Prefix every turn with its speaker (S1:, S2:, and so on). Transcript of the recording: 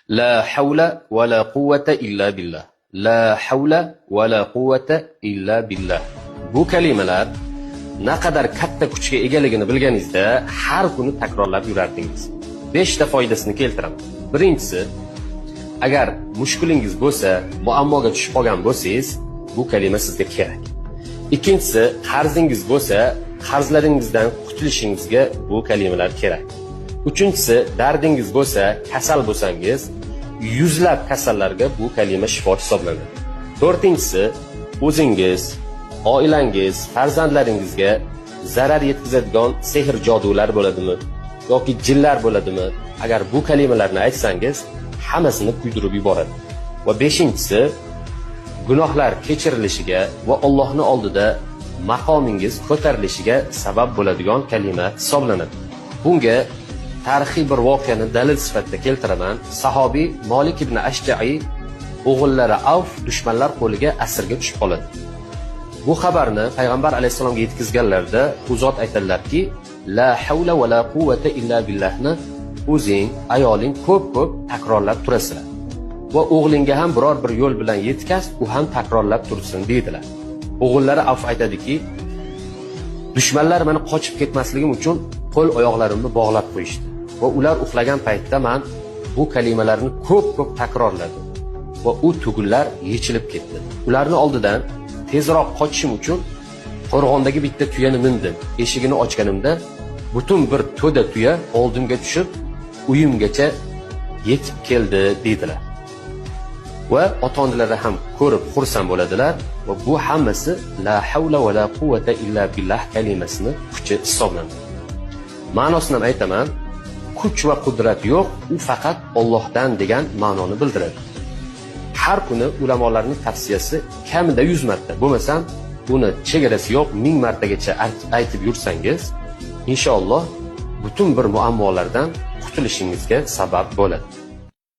S1: La havla va la quvvata illa billah. La havla va la quvvata illa billah. Bu kalimalar naqadar katta kuchga egaligini bilganingizda har kuni takrorlab yurardingiz. 5 ta foydasini keltiraman. Birinchisi, agar mushkulingiz bo'lsa, muammoga tushib qolgan bo'lsangiz, bu kalima sizga kerak. Ikkinchisi, qarzingiz bo'lsa, qarzlaringizdan qutulishingizga bu kalimalar kerak. Uchinchisi, dardingiz bo'lsa, kasal bo'lsangiz, yuzlab kasallarga bu kalima shifo hisoblanadi. To'rtinchisi, o'zingiz, oilangiz, farzandlaringizga zarar yetkazadigan sehr jodular bo'ladimi yoki jinlar bo'ladimi? Agar bu kalimalarni aytsangiz, hammasini kuydirib yuboradi. Va beshinchisi, gunohlar kechirilishiga va Allohning oldida maqomingiz ko'tarilishiga sabab bo'ladigan kalima hisoblanadi. Bunga tarixiy bir voqeani dalil sifatida keltiraman. Sahobiy Molik ibn Ashja'i o'g'illari Avf dushmanlar qo'liga asirga tushib qoladi. Bu xabarni payg'ambar alayhissalomga yetkazganlarida u zot aytadilarki, la havla va la quvvata illa billahni o'zing, ayoling ko'p-ko'p takrorlab turasizlar. Va o'g'lingga ham biror bir yo'l bilan yetkaz, u ham takrorlab tursin deydilar. O'g'illari Avf aytadiki, dushmanlar meni qochib ketmasligim uchun qo'l oyoqlarimni bog'lab qo'yishdi. Va ular uxlagan paytda men bu kalimalarni ko'p-ko'p takrorladim. Va u tugunlar yechilib ketdi. Ularni oldidan tezroq qochishim uchun qo'rg'ondagi bitta tuyani mindim. Eshigini ochganimda butun bir to'da tuya oldimga tushib, uyimgacha yetib keldi deydilar. Va ota-onalari ham ko'rib xursand bo'ladilar va bu hammasi la havla va la quvvata illa billah kalimasini kuchi hisoblanadi. Ma'nosini ham aytaman, kuch va qudrat yo'q, u faqat Allohdan degan ma'noni bildiradi. Har kuni ulamolarning tavsiyasi kamida 100 marta, bo'lmasam buni chegarasi yo'q, 1000 martagacha aytib yursangiz, inshaalloh butun bir muammolardan qutulishingizga sabab bo'ladi.